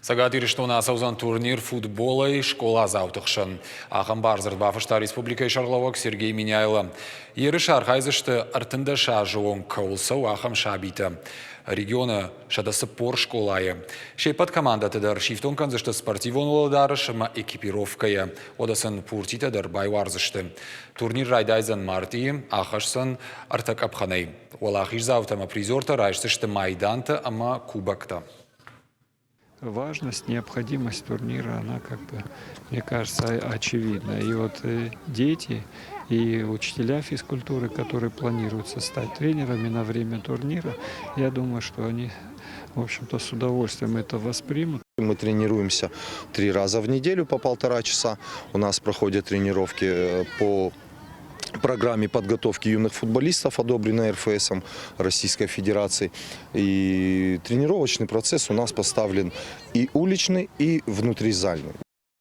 Цӕгат Ирыстоны ацӕудзӕн турнир футболӕй скъоладзауты хсӕн. Ахӕм бардзырд бафыста республикӕйы сӕргълӕууӕг Сергей Меняйло. Ерысы архайдзысты 13 азы онг кӕуыл цӕуы, ахӕм сабитӕ. Регионы 140 скъолайы. Се ппӕт командӕты дӕр сифтонг кӕндзысты спортивон уӕлӕдарӕс ӕмӕ экипировкӕйӕ. Уӕдӕ сын пуртитӕ дӕр байуардзысты. Турнир райдайдзӕн мартъийы, ахӕсдзӕн ӕртӕ къӕпхӕнӕй. Уӕлахиздзаутӕ ӕмӕ призертӕ райсдзысты майдантӕ ӕмӕ кубоктӕ. Важность, необходимость турнира, она как бы, мне кажется, очевидна. И вот дети и учителя физкультуры, которые планируются стать тренерами на время турнира, я думаю, что они, в общем-то, с удовольствием это воспримут. Мы тренируемся три раза в неделю по полтора часа. У нас проходят тренировки по программе подготовки юных футболистов, одобренной РФСом Российской Федерации. И тренировочный процесс у нас поставлен и уличный, и внутризальный.